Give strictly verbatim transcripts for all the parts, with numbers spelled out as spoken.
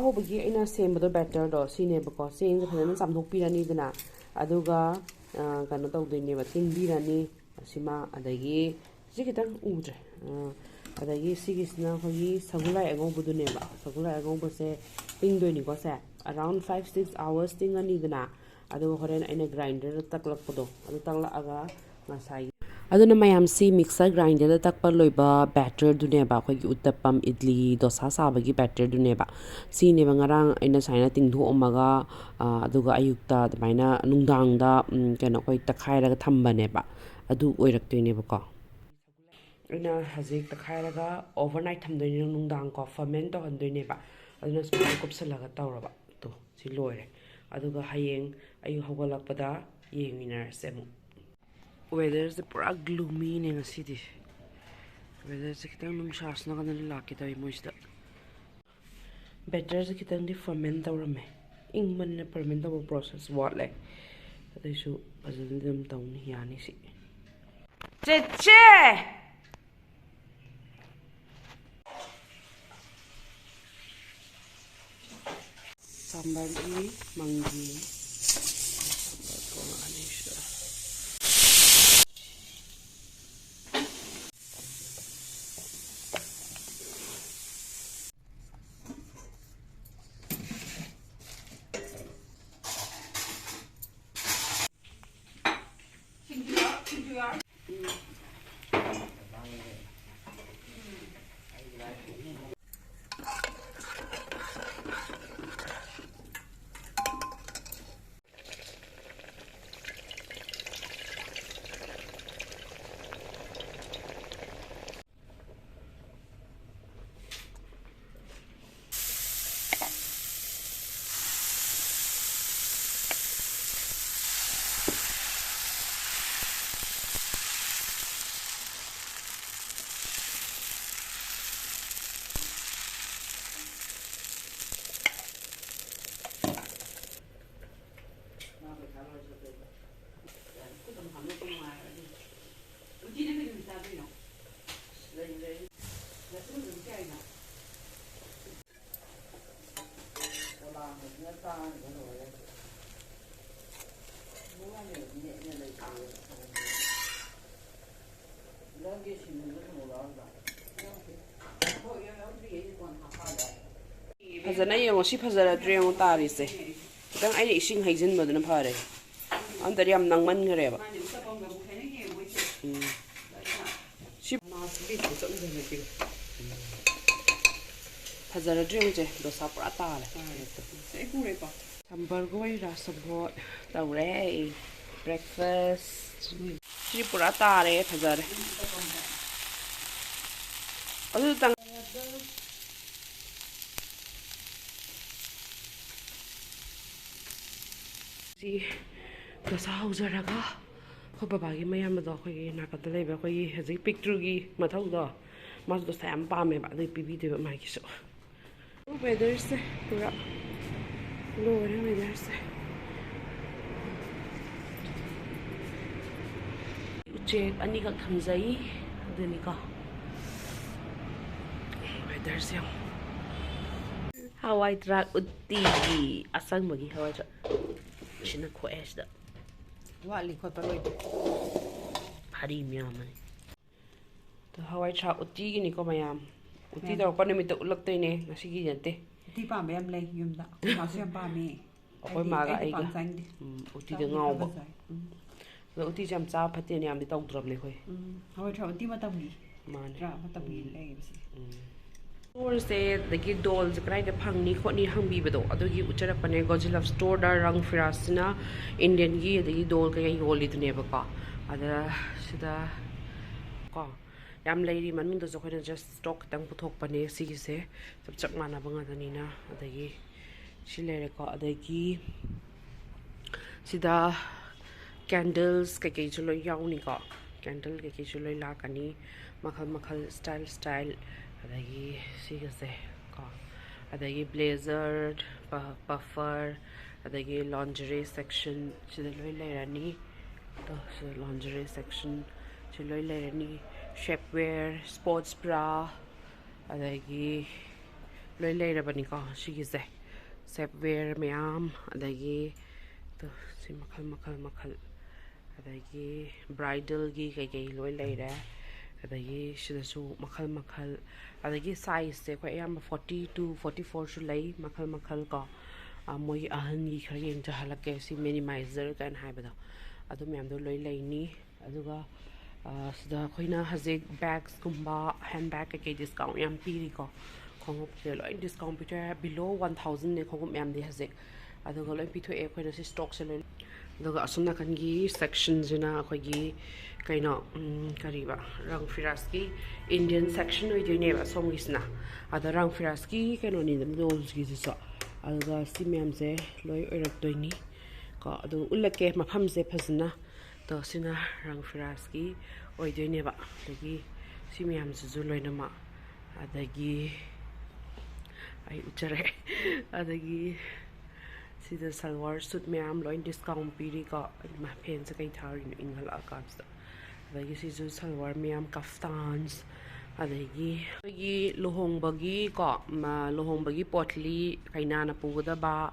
ꯍꯧꯕꯒꯤ ꯑꯩꯅ ꯁꯦꯝꯕꯗꯣ batterꯗꯣ ꯁꯤꯅꯦꯕꯀꯣ꯫ ꯆꯦꯡꯁꯦ ꯐꯖꯅ ꯆꯥꯝꯊꯣꯛꯄꯤꯔꯅꯤꯗꯅ, ꯑꯗꯨꯒ, ꯑ, ꯀꯩꯅꯣ ꯇꯧꯗꯣꯏꯅꯦꯕ, ꯇꯤꯡꯕꯤꯔꯅꯤ꯫ ꯑꯁꯤꯃ, ꯑꯗꯒꯤ ꯁꯤ ꯈꯤꯇꯪ ꯎꯗ꯭ꯔꯦ꯫ ꯑ, ꯑꯗꯒꯤ ꯁꯤꯒꯤꯁꯤꯅ ꯑꯩꯈꯣꯏꯒꯤ ꯁꯒꯣꯜꯍꯋꯥꯏ ꯑꯉꯧꯕꯗꯨꯅꯦꯕ꯫ ꯁꯒꯣꯜꯍꯋꯥꯏ ꯑꯉꯧꯕꯁꯦ ꯇꯤꯡꯗꯣꯏꯅꯤꯀꯣ ꯁꯦ꯫ Around five six hours ꯇꯤꯡꯉꯅꯤꯗꯅ, ꯑꯗꯨꯒ ꯍꯣꯔꯦꯟ ꯑꯩꯅ grinderꯗ ꯇꯛꯂꯛꯄꯗꯣ, ꯑꯗꯨ ꯇꯛꯂꯛꯑꯒ ꯉꯁꯥꯏꯒꯤ ꯑꯗꯨꯅ ꯃꯌꯥꯝꯁꯤ mixer grinderꯗ ꯇꯛꯄ ꯂꯣꯏꯕ batterꯗꯨꯅꯦꯕ, ꯑꯩꯈꯣꯏꯒꯤ ꯎꯠꯇꯞꯄꯝ, ꯏꯗꯂꯤ, ꯗꯣꯁꯥ ꯁꯥꯕꯒꯤ batterꯗꯨꯅꯦꯕ꯫ ꯁꯤꯅꯦꯕ ꯉꯔꯥꯡ ꯑꯩꯅ ꯁꯨꯃꯥꯏꯅ ꯇꯤꯡꯊꯣꯛꯑꯝꯃꯒ, ꯑ, ꯑꯗꯨꯒ ꯑꯌꯨꯛꯇ ꯑꯗꯨꯃꯥꯏꯅ ꯅꯨꯡꯗꯥꯡꯗ, ꯎꯝ, ꯀꯩꯅꯣ, ꯑꯩꯈꯣꯏ ꯇꯛꯈꯥꯏꯔꯒ ꯊꯝꯕꯅꯦꯕ꯫ ꯑꯗꯨ ꯑꯣꯏꯔꯛꯇꯣꯏꯅꯦꯕꯀꯣ꯫ ꯑꯩꯅ ꯍꯧꯖꯤꯛ ꯇꯛꯈꯥꯏꯔꯒ overnight ꯊꯝꯗꯣꯏꯅꯦ, ꯅꯨꯡꯗꯥꯡꯀꯣ, ferment ꯇꯧꯍꯟꯗꯣꯏꯅꯦꯕ꯫ ꯑꯗꯨꯅ ꯁꯨꯃꯥꯏꯅ ꯀꯨꯞꯁꯜꯂꯒ ꯇꯧꯔꯕ꯫ ꯇꯣ, ꯁꯤ ꯂꯣꯏꯔꯦ꯫ ꯑꯗꯨꯒ ꯍꯌꯦꯡ ꯑꯌꯨꯛ ꯍꯧꯒꯠꯂꯛꯄꯗ ꯌꯦꯡꯃꯤꯟꯅꯔꯁꯦ ꯑꯃꯨꯛ꯫ Weatherꯁꯦ ꯄꯨꯔꯥ gloomyꯅꯦ ꯉꯁꯤꯗꯤ꯫ Weatherꯁꯦ ꯈꯤꯇꯪ ꯅꯨꯡꯁꯥꯁꯤꯅ ꯀꯟꯅ ꯂꯥꯛꯀꯦ ꯇꯧꯋꯤ ꯃꯣꯏꯁꯤꯗ꯫ Batterꯁꯦ ꯈꯤꯇꯪꯗꯤ ferment ꯇꯧꯔꯝꯃꯦ꯫ ꯏꯪꯕꯅꯤꯅ ferment ꯇꯧꯕ process ꯋꯥꯠꯂꯦ꯫ ꯑꯗꯨꯏꯁꯨ ꯐꯖꯅꯗꯤ ꯑꯗꯨꯝ ꯇꯧꯅꯤ, ꯌꯥꯅꯤ ꯁꯤ꯫ ꯆꯦꯆꯦ! ꯁꯝꯕꯔꯒꯤ ꯃꯪꯒꯤ꯫ ꯁꯝꯕꯔ ꯊꯣꯡꯉꯛꯑꯅꯤ ꯁꯤꯗ꯫ ꯐꯖꯅ ꯌꯦꯡꯉꯣ, ꯁꯤ ꯐꯖꯔꯗ꯭ꯔꯦ ꯌꯦꯡꯉꯣ ꯇꯥꯔꯤꯁꯦ꯫ ꯈꯤꯇꯪ ꯑꯩꯅ ꯏꯁꯤꯡ ꯍꯩꯖꯤꯟꯕꯗꯨꯅ ꯐꯔꯦ, ꯑꯝꯇꯗꯤ ꯌꯥꯝ ꯅꯪꯃꯟꯈ꯭ꯔꯦꯕ꯫ ꯎꯝ꯫ ꯁꯤ ꯐꯖꯔꯗ꯭ꯔꯦ ꯌꯦꯡꯉꯨꯁꯦ, ꯗꯣꯁꯥ ꯄꯨꯔꯥ ꯇꯥꯔꯦ꯫ ꯁꯝꯕꯔꯒꯣꯏ ꯔꯥꯁꯕꯣꯠ ꯇꯧꯔꯦ꯫ Breakfast꯫ ꯁꯤ ꯄꯨꯔꯥ ꯇꯥꯔꯦ, ꯐꯖꯔꯦ꯫ ꯑꯗꯨꯇꯪ꯫ ꯁꯤ ꯗꯣꯁꯥ ꯍꯧꯖꯔꯒ ꯑꯩꯈꯣꯏ ꯕꯕꯥꯒꯤ ꯃꯌꯥꯝꯕꯗꯣ, ꯑꯩꯈꯣꯏꯒꯤ ꯅꯥꯀꯟꯗ ꯂꯩꯕ ꯑꯩꯈꯣꯏꯒꯤ ꯍꯧꯖꯤꯛ ꯄꯤꯛꯇ꯭ꯔꯨꯒꯤ ꯃꯊꯧꯗꯣ, ꯃꯥꯁꯨ ꯗꯣꯁꯥ ꯌꯥꯝ ꯄꯥꯝꯃꯦꯕ, ꯑꯗꯨꯒꯤ ꯄꯤꯕꯤꯗꯣꯏꯕ ꯃꯥꯒꯤꯁꯨ꯫ Weatherꯁꯦ ꯄꯨꯔꯥ ꯂꯣꯏꯔꯦ weatherꯁꯦ꯫ ꯎꯆꯦꯛ ꯑꯅꯤꯈꯛ ꯊꯝꯖꯩ, ꯑꯗꯨꯅꯤꯀꯣ꯫ Weatherꯁꯦ ꯌꯦꯡꯉꯣ꯫ ꯍꯋꯥꯏ ꯊ꯭ꯔꯥꯛ ꯎꯇꯤꯒꯤ ꯑꯁꯪꯕꯒꯤ ꯍꯋꯥꯏ ꯊ꯭ꯔꯥꯛ꯫ ꯁꯤꯅ ꯈꯣꯛꯑꯦ ꯁꯤꯗ꯫ ꯋꯥꯠꯂꯤ ꯈꯣꯠꯄ ꯂꯣꯏꯗ꯭ꯔꯤ꯫ ꯐꯔꯤ ꯃꯌꯥꯝ ꯑꯃꯅꯤ꯫ ꯑꯗꯣ ꯍꯋꯥꯏ ꯊ꯭ꯔꯥꯛ ꯎꯇꯤꯒꯤꯅꯤꯀꯣ ꯃꯌꯥꯝ꯫ ꯎꯇꯤ ꯃꯌꯥꯝ꯫ ꯇꯧꯔꯛꯄ ꯅꯨꯃꯤꯠꯇ ꯎꯠꯂꯛꯇꯣꯏꯅꯦ, ꯉꯁꯤꯒꯤ ꯅꯠꯇꯦ꯫ ꯎꯇꯤ ꯄꯥꯝꯕ ꯌꯥꯝ ꯂꯩ ꯌꯨꯝꯗ꯫ ꯑꯩꯈꯣꯏ ꯃꯥꯁꯨ ꯌꯥꯝ ꯄꯥꯝꯃꯦ꯫ ꯑꯩꯈꯣꯏ ꯑꯩꯗꯤ, ꯃꯥꯒ ꯑꯩꯗꯤ ꯑꯩꯒ꯫ ꯄꯥꯝ ꯆꯥꯅꯤꯡꯗꯦ꯫ ꯎꯝ, ꯎꯇꯤꯗ ꯆꯥꯕꯨꯗꯤ ꯉꯥꯎꯕ꯫ ꯈꯔ ꯈꯔ ꯆꯥꯏ꯫ ꯎꯝ꯫ ꯑꯗꯣ ꯎꯇꯤꯁꯦ ꯌꯥꯝ ꯆꯥꯕ ꯐꯠꯇꯦꯅ ꯌꯥꯝꯗꯤ ꯇꯧꯗ꯭ꯔꯕꯅꯦ ꯑꯩꯈꯣꯏ꯫ ꯎꯝ꯫ ꯍꯋꯥꯏ ꯊ꯭ꯔꯥꯛ ꯎꯇꯤ ꯃꯇꯝꯒꯤ꯫ ꯃꯥꯅꯦ꯫ ꯊ꯭ꯔꯥꯛ ꯃꯇꯝꯒꯤ ꯎꯝ꯫ ꯂꯩꯕꯁꯦ꯫ ꯎꯝ꯫ Storeꯁꯦ, ꯑꯗꯒꯤ dollꯁꯦ ꯀꯗꯥꯏꯗ ꯐꯪꯅꯤ ꯈꯣꯠꯅꯤ ꯍꯪꯕꯤꯕꯗꯣ, ꯑꯗꯨꯒꯤ ꯎꯠꯆꯔꯛꯄꯅꯦ꯫ Gojilove Storeꯗ ꯔꯪ ꯐꯤꯔꯥꯁꯁꯤꯅ Indianꯒꯤ ꯑꯗꯒꯤ doll ꯀꯩꯀꯩ ꯌꯣꯜꯂꯤꯗꯨꯅꯦꯕꯀꯣ꯫ ꯑꯗ ꯁꯤꯗ ꯀꯣ ꯌꯥꯝ ꯂꯩꯔꯤ, ꯃꯅꯨꯡꯗꯁꯨ ꯑꯩꯈꯣꯏꯅ just stock ꯈꯤꯇꯪ ꯄꯨꯊꯣꯛꯄꯅꯦ ꯁꯤꯒꯤꯁꯦ, ꯆꯞ ꯆꯞ ꯃꯥꯟꯅꯕ ꯉꯥꯛꯇꯅꯤꯅ꯫ ꯑꯗꯒꯤ ꯁꯤ ꯂꯩꯔꯦꯀꯣ, ꯑꯗꯒꯤ ꯁꯤꯗ candles ꯀꯩꯀꯩꯁꯨ ꯂꯣꯏ ꯌꯥꯎꯅꯤꯀꯣ꯫ Candle ꯀꯩꯀꯩꯁꯨ ꯂꯣꯏ ꯂꯥꯛꯀꯅꯤ, ꯃꯈꯜ ꯃꯈꯜ, style style꯫ ꯑꯗꯒꯤ ꯁꯤꯒꯁꯦ ꯀꯣ, ꯑꯗꯒꯤ blazer, ꯄ-, puffer, ꯑꯗꯒꯤ lingerie section ꯁꯤꯗ ꯂꯣꯏ ꯂꯩꯔꯅꯤ꯫ ꯇꯣ, ꯁꯤꯗ lingerie section ꯁꯤ ꯂꯣꯏ ꯂꯩꯔꯅꯤ꯫ Shapewear, sports bra, ꯑꯗꯒꯤ ꯂꯣꯏ ꯂꯩꯔꯕꯅꯤꯀꯣ ꯁꯤꯒꯤꯁꯦ꯫ ꯁꯦꯞꯋꯦꯌꯔ ꯃꯌꯥꯝ, ꯑꯗꯒꯤ ꯇꯨ, ꯁꯤ ꯃꯈꯜ ꯃꯈꯜ ꯃꯈꯜ, ꯑꯗꯒꯤ ꯕ꯭ꯔꯥꯏꯗꯜꯒꯤ ꯀꯩꯀꯩ ꯂꯣꯏ ꯂꯩꯔꯦ꯫ ꯑꯗꯒꯤ ꯁꯤꯗꯁꯨ ꯃꯈꯜ ꯃꯈꯜ, ꯑꯗꯒꯤ ꯁꯥꯏꯖꯁꯦ ꯑꯩꯈꯣꯏ ꯑꯌꯥꯝꯕ forty to forty fourꯁꯨ ꯂꯩ, ꯃꯈꯜ ꯃꯈꯜ ꯀꯣ꯫ ꯑ, ꯃꯣꯏꯒꯤ ꯑꯍꯟꯒꯤ ꯈꯔ ꯌꯦꯡꯖꯍꯜꯂꯛꯀꯦ, ꯁꯤ ꯃꯤꯅꯤꯃꯥꯏꯖꯔ ꯀꯥꯏꯅ ꯍꯥꯏꯕꯗꯣ, ꯑꯗꯨ ꯃꯌꯥꯝꯗꯣ ꯂꯣꯏ ꯂꯩꯅꯤ꯫ ꯑꯗꯨꯒ ꯑ, ꯁꯤꯗ ꯑꯩꯈꯣꯏꯅ ꯍꯧꯖꯤꯛ ꯕꯦꯒꯁꯀꯨꯝꯕ, ꯍꯦꯟ ꯕꯦꯒ ꯀꯩꯀꯩ ꯗꯤꯁꯀꯥꯎꯟ ꯌꯥꯝ ꯄꯤꯔꯤꯀꯣ꯫ ꯈꯣꯡꯎꯞꯁꯦ ꯂꯣꯏ ꯗꯤꯁꯀꯥꯎꯟ ꯄꯤꯊꯣꯛꯑꯦ, ꯕꯤꯂꯣ ꯋꯥꯟ ꯊꯥꯎꯖꯟꯅꯦ ꯈꯣꯡꯎꯞ ꯃꯌꯥꯝꯗꯤ ꯍꯧꯖꯤꯛ꯫ ꯑꯗꯨꯒ ꯂꯣꯏ ꯄꯤꯊꯣꯛꯑꯦ ꯑꯩꯈꯣꯏꯅ ꯁꯤ ꯁ꯭ꯇꯣꯛꯁꯦ ꯂꯣꯏ꯫ ꯑꯗꯨꯒ ꯑꯁꯣꯝ ꯅꯥꯀꯟꯒꯤ ꯁꯦꯛꯁꯟꯁꯤꯅ ꯑꯩꯈꯣꯏꯒꯤ ꯀꯩꯅꯣ, ꯎꯝ, ꯀꯔꯤꯕ, ꯔꯪ ꯐꯤꯔꯥꯁꯀꯤ ꯏꯟꯗꯤꯌꯟ ꯁꯦꯛꯁꯟ ꯑꯣꯏꯗꯣꯏꯅꯦꯕ ꯁꯣꯝꯒꯤꯁꯤꯅ꯫ ꯑꯗ ꯔꯪ ꯐꯤꯔꯥꯁꯀꯤ ꯀꯩꯅꯣꯅꯤꯗ, ꯗꯣꯜꯁꯀꯤꯁꯤꯁꯨ꯫ ꯑꯗꯨꯒ ꯁꯤ ꯃꯌꯥꯝꯁꯦ ꯂꯣꯏ ꯑꯣꯏꯔꯛꯇꯣꯏꯅꯤ ꯀꯣ꯫ ꯑꯗꯨ ꯎꯠꯂꯛꯀꯦ ꯃꯐꯝꯁꯦ ꯐꯖꯅ꯫ ꯑꯗꯣ ꯁꯤꯅ ꯔꯪ ꯐꯤꯔꯥꯁꯀꯤ ꯑꯣꯏꯗꯣꯏꯅꯦꯕ꯫ ꯑꯗꯒꯤ ꯁꯤ ꯃꯌꯥꯝꯁꯤꯁꯨ ꯂꯣꯏꯅꯃꯛ꯫ ꯑꯗꯒꯤ ꯑꯩ ꯎꯠꯆꯔꯦ꯫ ꯑꯗꯒꯤ ꯁꯤꯗ ꯁꯜꯋꯥꯔ ꯁꯨꯠ ꯃꯌꯥꯝ ꯂꯣꯏ ꯗꯤꯁꯀꯥꯎꯟ ꯄꯤꯔꯤꯀꯣ꯫ ꯏꯃꯥ, ꯐꯦꯟꯁꯦ ꯀꯩ ꯊꯥꯔꯤꯅꯣ ꯏꯪꯈꯠꯂꯛꯑꯀꯥꯟꯁꯤꯗ꯫ ꯑꯗꯒꯤ ꯁꯤꯁꯨ ꯁꯜꯋꯥꯔ ꯃꯌꯥꯝ, ꯀꯐꯇꯥꯟꯁ, ꯑꯗꯒꯤ ꯑꯩꯈꯣꯏꯒꯤ ꯂꯨꯍꯣꯡꯕꯒꯤ ꯀꯣ, ꯃ-, ꯂꯨꯍꯣꯡꯕꯒꯤ ꯄꯣꯠꯂꯤ, ꯀꯩꯅꯥꯅ ꯄꯨꯒꯗꯕ,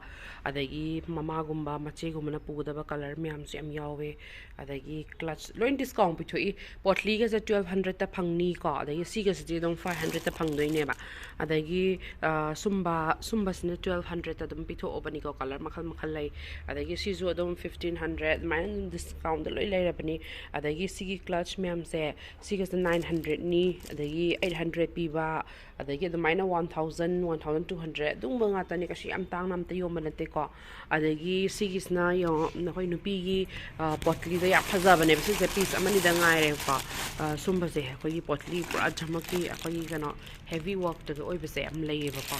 ꯑꯗꯒꯤ ꯃꯃꯥꯒꯨꯝꯕ ꯃꯆꯦꯒꯨꯝꯕꯅ ꯄꯨꯒꯗꯕ ꯀꯂꯔ ꯃꯌꯥꯝꯁꯨ ꯌꯥꯝ ꯌꯥꯎꯋꯦ꯫ ꯑꯗꯒꯤ ꯀ꯭ꯂꯠꯆ ꯂꯣꯏ ꯗꯤꯁꯀꯥꯎꯟ ꯄꯤꯊꯣꯛꯏ꯫ ꯄꯣꯠꯂꯤꯒꯁꯦ twelve hundredꯇ ꯐꯪꯅꯤꯀꯣ, ꯑꯗꯒꯤ ꯁꯤꯒꯁꯤꯗꯤ ꯑꯗꯨꯝ five hundredꯇ ꯐꯪꯗꯣꯏꯅꯦꯕ꯫ ꯑꯗꯒꯤ, ꯑ, ꯁꯨꯝꯕ, ꯁꯨꯝꯕꯁꯤꯅ twelve hundredꯇ ꯑꯗꯨꯝ ꯄꯤꯊꯣꯛꯑꯕꯅꯤꯀꯣ, ꯀꯂꯔ ꯃꯈꯜ ꯃꯈꯜ ꯂꯩ꯫ ꯑꯗꯒꯤ ꯁꯤꯁꯨ ꯑꯗꯨꯝ fifteen hundred ꯑꯗꯨꯃꯥꯏꯅ ꯑꯗꯨꯝ ꯗꯤꯁꯀꯥꯎꯟꯗ ꯂꯣꯏ ꯂꯩꯔꯕꯅꯤ꯫ ꯑꯗꯒꯤ ꯁꯤꯒꯤ ꯀ꯭ꯂꯠꯆ ꯃꯌꯥꯝꯁꯦ, ꯁꯤꯒꯁꯦ nine hundredꯅꯤ, ꯑꯗꯒꯤ eight hundred ꯄꯤꯕ, ꯑꯗꯒꯤ ꯑꯗꯨꯃꯥꯏꯅ one thousand, one thousand two hundred ꯑꯗꯨꯒꯨꯝꯕ ꯉꯥꯛꯇꯅꯦ, ꯀꯩꯁꯨ ꯌꯥꯝ ꯇꯥꯡꯅ ꯑꯝꯇ ꯌꯣꯟꯕ ꯅꯠꯇꯦꯀꯣ꯫ ꯑꯗꯒꯤ ꯁꯤꯒꯤꯁꯤꯅ ꯌꯦꯡꯉꯣ, ꯅꯈꯣꯏ ꯅꯨꯄꯤꯒꯤ, ꯑ, ꯄꯣꯠꯂꯤꯗ ꯌꯥꯝ ꯐꯖꯕꯅꯦꯕ, ꯁꯤꯁꯦ ꯄꯤꯁ ꯑꯃꯅꯤꯗ ꯉꯥꯏꯔꯦꯕꯀꯣ꯫ ꯑ, ꯁꯨꯝꯕꯁꯦ ꯑꯩꯈꯣꯏꯒꯤ ꯄꯣꯠꯂꯤ ꯄꯨꯔꯥ ꯖꯃꯛꯀꯤ ꯑꯩꯈꯣꯏꯒꯤ ꯀꯩꯅꯣ ꯍꯦꯚꯤ ꯋꯥꯔꯛꯇꯒ ꯑꯣꯏꯕꯁꯦ ꯌꯥꯝ ꯂꯩꯌꯦꯕꯀꯣ꯫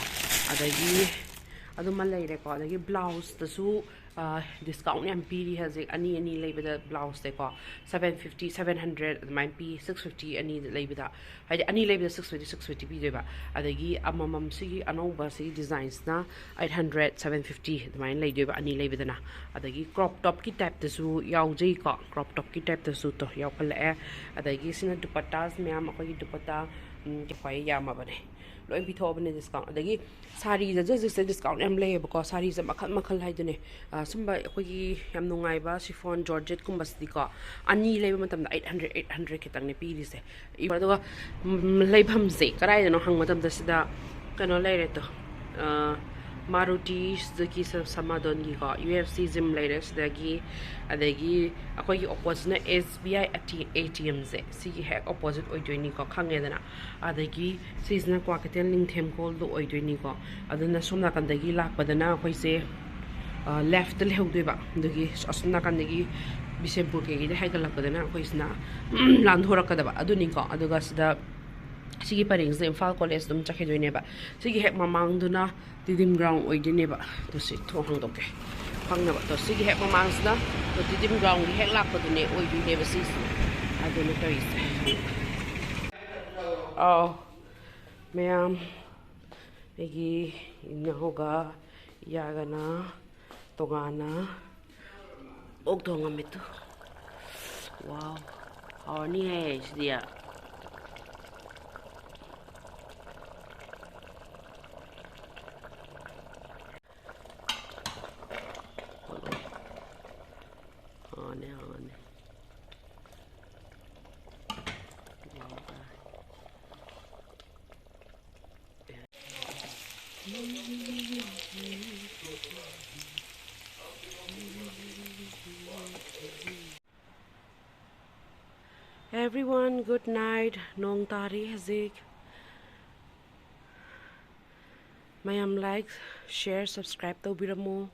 ꯑꯗꯒꯤ ꯑꯗꯨꯃ ꯂꯩꯔꯦꯀꯣ꯫ ꯑꯗꯒꯤ ꯕ꯭ꯂꯥꯎꯁꯇꯁꯨ, ꯑ, ꯗꯤꯁꯀꯥꯎꯟ ꯌꯥꯝ ꯄꯤꯔꯤ ꯍꯧꯖꯤꯛ, ꯑꯅꯤ ꯑꯅꯤ ꯂꯩꯕꯗ ꯕ꯭ꯂꯥꯎꯁꯁꯦꯀꯣ, seven fifty, seven hundred ꯑꯗꯨꯃꯥꯏꯅ ꯄꯤ, six fifty ꯑꯅꯤꯗ ꯂꯩꯕꯗ꯫ ꯍꯥꯏꯗꯤ ꯑꯅꯤ ꯂꯩꯕꯗ six fifty, six fifty ꯄꯤꯗꯣꯏꯕ꯫ ꯑꯗꯒꯤ ꯑꯃꯃꯝ ꯁꯤꯒꯤ ꯑꯅꯧꯕ ꯁꯤꯒꯤ ꯗꯤꯖꯥꯏꯟꯁꯅ eight hundred, seven fifty ꯑꯗꯨꯃꯥꯏꯅ ꯂꯩꯗꯣꯏꯕ, ꯑꯅꯤ ꯂꯩꯕꯗꯅ꯫ ꯑꯗꯒꯤ ꯀ꯭ꯔꯣꯞ ꯇꯣꯞꯀꯤ ꯇꯥꯏꯞꯇꯁꯨ ꯌꯥꯎꯖꯩꯀꯣ, ꯀ꯭ꯔꯣꯞ ꯇꯣꯞꯀꯤ ꯇꯥꯏꯞꯇꯁꯨ ꯇꯣ ꯌꯥꯎꯈꯠꯂꯛꯑꯦ꯫ ꯑꯗꯒꯤ ꯁꯤꯅ ꯗꯨꯄꯠꯇꯥꯁ ꯃꯌꯥꯝ, ꯑꯩꯈꯣꯏꯒꯤ ꯗꯨꯄꯠꯇꯥ, ꯎꯝ, ꯈ꯭ꯋꯥꯏ ꯌꯥꯝꯃꯕꯅꯦ꯫ ꯂꯣꯏ ꯄꯤꯊꯣꯛꯑꯕꯅꯦ discount꯫ ꯑꯗꯒꯤ ꯁꯥꯔꯤꯗꯁꯨ ꯍꯧꯖꯤꯛꯁꯦ discount ꯌꯥꯝ ꯂꯩꯌꯦꯕꯀꯣ꯫ ꯁꯥꯔꯤꯁꯦ ꯃꯈꯜ ꯃꯈꯜ ꯍꯥꯏꯗꯨꯅꯦ꯫ ꯑ, ꯁꯨꯝꯕ ꯑꯩꯈꯣꯏꯒꯤ ꯌꯥꯝ ꯅꯨꯡꯉꯥꯏꯕ chiffon georgette ꯀꯨꯝꯕꯁꯤꯗꯤꯀꯣ, ꯑꯅꯤ ꯂꯩꯕ ꯃꯇꯝꯗ eight hundred, eight hundred ꯈꯤꯇꯪꯅꯦ ꯄꯤꯔꯤꯁꯦ꯫ ꯑꯗꯨꯒ, ꯎꯝ, ꯂꯩꯐꯝꯁꯦ ꯀꯗꯥꯏꯗꯅꯣ ꯍꯪꯕ ꯃꯇꯝꯗ ꯁꯤꯗ ꯀꯩꯅꯣ ꯂꯩꯔꯦ ꯇꯣ, ꯑ, Maruti Suzuki ꯁ-, ꯁꯃꯥꯗꯣꯟꯒꯤꯀꯣ, U F C gym ꯂꯩꯔꯦ ꯁꯤꯗꯒꯤ꯫ ꯑꯗꯒꯤ ꯑꯩꯈꯣꯏꯒꯤ oppositeꯅ S B I A T ꯑꯦꯝꯁꯦ, ꯁꯤꯒꯤ ꯍꯦꯛ opposite ꯑꯣꯏꯗꯣꯏꯅꯤꯀꯣ, ꯈꯪꯉꯦꯗꯅ꯫ ꯑꯗꯒꯤ ꯁꯤꯁꯤꯅ ꯀ꯭ꯋꯥꯀꯩꯊꯦꯜ ꯅꯤꯡꯊꯦꯝꯈꯣꯜꯗꯣ ꯑꯣꯏꯗꯣꯏꯅꯤꯀꯣ꯫ ꯑꯗꯨꯅ ꯁꯣꯝ ꯅꯥꯀꯟꯗꯒꯤ ꯂꯥꯛꯄꯗꯅ ꯑꯩꯈꯣꯏꯁꯦ, ꯑ, leftꯇ ꯂꯩꯍꯧꯗꯣꯏꯕ꯫ ꯑꯗꯒꯤ ꯑꯁꯣꯝ ꯅꯥꯀꯟꯗꯒꯤ ꯕꯤꯁꯦꯝꯄꯨꯔ ꯀꯩꯀꯩꯗ ꯍꯥꯏꯒꯠꯂꯛꯄꯗꯅ ꯑꯩꯈꯣꯏꯁꯤꯅ ꯂꯥꯟꯊꯣꯔꯛꯀꯗꯕ ꯑꯗꯨꯅꯤꯀꯣ꯫ ꯑꯗꯨꯒ ꯁꯤꯗ ꯁꯤꯒꯤ ꯄꯔꯦꯡꯁꯤꯗ ꯏꯝꯐꯥꯜ ꯀꯣꯂꯦꯖ ꯑꯗꯨꯝ ꯆꯠꯈꯤꯗꯣꯏꯅꯦꯕ꯫ ꯁꯤꯒꯤ ꯍꯦꯛ ꯃꯃꯥꯡꯗꯨꯅ ꯇꯤꯗꯤꯝ ground ꯑꯣꯏꯗꯣꯏꯅꯦꯕ꯫ ꯑꯗꯨ ꯁꯤ ꯊꯣꯡ ꯍꯥꯡꯗꯣꯛꯀꯦ ꯈꯪꯅꯕ꯫ ꯑꯗꯣ ꯁꯤꯒꯤ ꯍꯦꯛ ꯃꯃꯥꯡꯁꯤꯅ ꯇꯤꯗꯤꯝ groundꯒꯤ ꯍꯦꯛ ꯂꯥꯛꯄꯗꯨꯅꯦ ꯑꯣꯏꯗꯣꯏꯅꯦꯕ ꯁꯤꯁꯤꯅ꯫ ꯑꯗꯨꯅ ꯇꯧꯔꯤꯁꯦ꯫ ꯑꯥꯎ, ꯃꯌꯥꯝ, ꯑꯩꯒꯤ ꯏꯅꯥꯎꯒ ꯏꯌꯥꯒꯅ ꯇꯣꯉꯥꯟꯅ ꯑꯣꯛ ꯊꯣꯡꯉꯝꯃꯦ ꯇꯨ꯫ Wow, ꯍꯥꯎꯔꯅꯤꯍꯦ ꯁꯤꯗꯤ꯫ ꯍꯥꯎꯔꯅꯤ, ꯍꯥꯎꯔꯅꯤ꯫ Everyone, good night. ꯅꯣꯡ ꯇꯥꯔꯤ ꯍꯧꯖꯤꯛ꯫ ꯃꯌꯥꯝ like, share, subscribe ꯇꯧꯕꯤꯔꯝꯃꯣ꯫